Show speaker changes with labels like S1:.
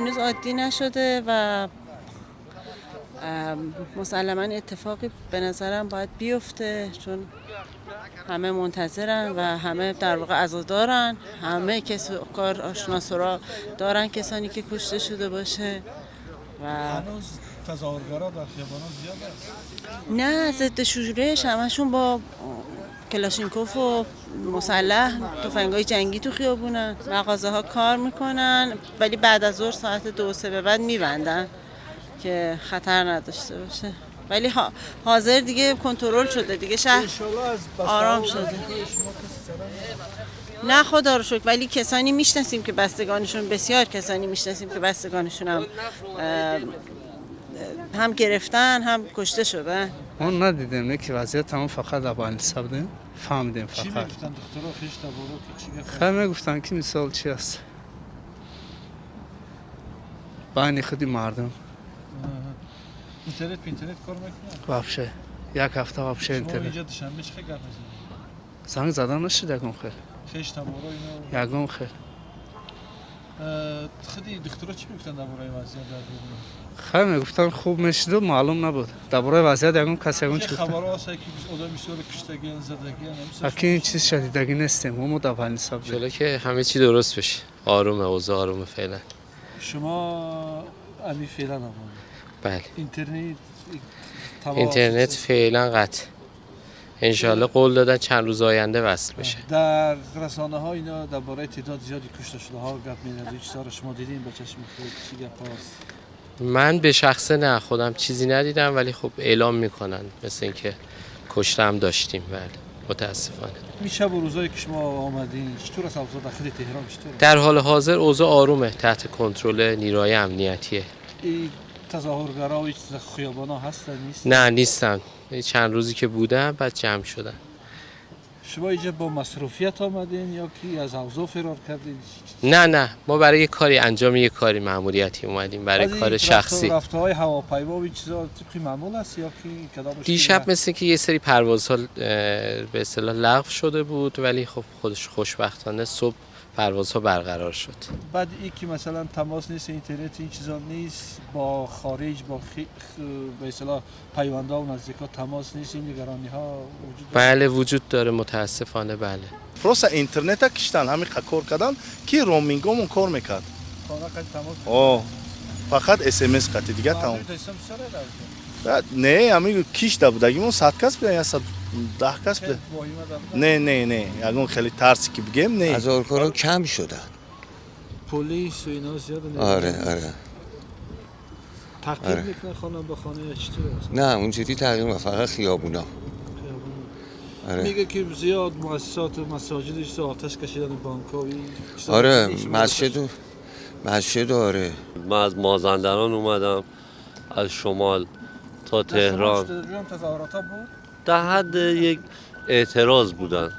S1: هنوز عادی نشده و مسلما اتفاقی به نظرم باید بیفته، چون همه منتظرن و همه در واقع عزادارن، همه کس کار آشنا دارن کسانی که کشته شده باشه. و
S2: هنوز تظاهرگرا در خیابانا زیاد است؟
S1: نه، ضد شورش همشون با کلاشینکوف و مسلح، تفنگای جنگی تو خیابونن. مغازه ها کار میکنن ولی بعد از ظهر ساعت 2-3 به بعد میبندن که خطر نداشته باشه. ولی حاضر دیگه کنترل شده دیگه، شهر آرام شده. نه خدا رو شکر، ولی کسانی میشناسیم که بستگانشون، بسیار کسانی میشناسیم که بستگانشون هم گرفتن هم کشته شدن.
S3: ما ندیدیم نه که وضعیت هم فقط در حساب بودیم، فهمیدیم فقط.
S2: چی میگفتن دکترها خیش تبارو که چی گفتن؟
S3: خیلی میگفتن که مثال چی است؟ بین خودی مردم.
S2: اینترنت کار میکنه؟
S3: вообще یک هفته вообще اینترنت.
S2: اینجا دوشنبه چه گپ میزنید؟
S3: زنگ زدن نشد یگان خیر.
S2: خیش تبارو اینا
S3: یگان خیر.
S2: خودی دکترها چی میگفتن درباره وضعیت در بیرون؟
S3: خیلی میگفتن خوب میشد و معلوم نبود. درباره وضعیت یگان کسی یگان چی
S2: گفت؟ خبرها هست که آدم بسیار کشتگی زدگی.
S3: اکی این چیز شدیدگی نیستیم. ما در حساب
S4: بودیم. که همه چی درست بشه. آرومه، اوضاع آرومه فعلا.
S2: شما امی فعلا هم.
S4: بله.
S2: اینترنت
S4: فعلا قطع. انشالله قول دادن چند روز آینده وصل بشه.
S2: در رسانه ها اینا درباره تعداد زیادی کشته شده ها گپ می‌زنن. چیزا رو شما دیدین با چشم خود؟ چی گپ هست؟
S4: من به شخصه نه، خودم چیزی ندیدم ولی خب اعلام میکنن مثل اینکه کشته هم داشتیم. بله متاسفانه.
S2: میشه با روزایی که شما آمدین چطور است اوضاع داخل تهران؟ چطور؟
S4: در حال حاضر اوضاع آرومه، تحت کنترل نیروهای امنیتیه.
S2: تظاهرگرا و خیابانا هستن نیست؟
S4: نه نیستن. چند روزی که بودم بعد جمع شدن.
S2: شما اینجا با مصروفیت آمدین یا کی از اوضاع فرار کردین؟
S4: نه ما برای کاری انجام یک کاری مأموریتی اومدیم، برای کار شخصی.
S2: رفت‌های هواپیما و این چیزا طبق معمول است یا کی کدام؟
S4: دیشب مثل که یه سری پروازها به اصطلاح لغو شده بود ولی خب خودش خوشبختانه صبح پروازها برقرار شد.
S2: بعد ای که مثلا تماس نیست، اینترنت این چیزا نیست، با خارج با به اصطلاح پیوندها و نزدیکا تماس نیست، این نگرانی ها وجود داره؟
S4: بله وجود داره متاسفانه. بله
S5: просто интернета киштан ҳамин кор кардан ки роумингомон кор мекард. О фақат смс қати дига тамом. Не ҳамин кишта будагимон 100 кас будан я 110 кас буд. Не не не ягон хеле тарси ки бигем не.
S6: تظاهرکارا کم شدن.
S2: پلیس و اینا زیاد.
S6: آره آره.
S2: تغییر میکنه خانه به خانه یا چطور است؟
S6: نه اونجوری تغییر میکنه، فقط خیابونا. آره.
S2: میگه که زیاد مؤسسات و مساجدش آتش کشیدن، بانک‌ها.
S6: آره مسجد. آره
S7: من از مازندران اومدم، از شمال تا تهران.
S2: تظاهرات بود؟
S7: در حد یک اعتراض بودن.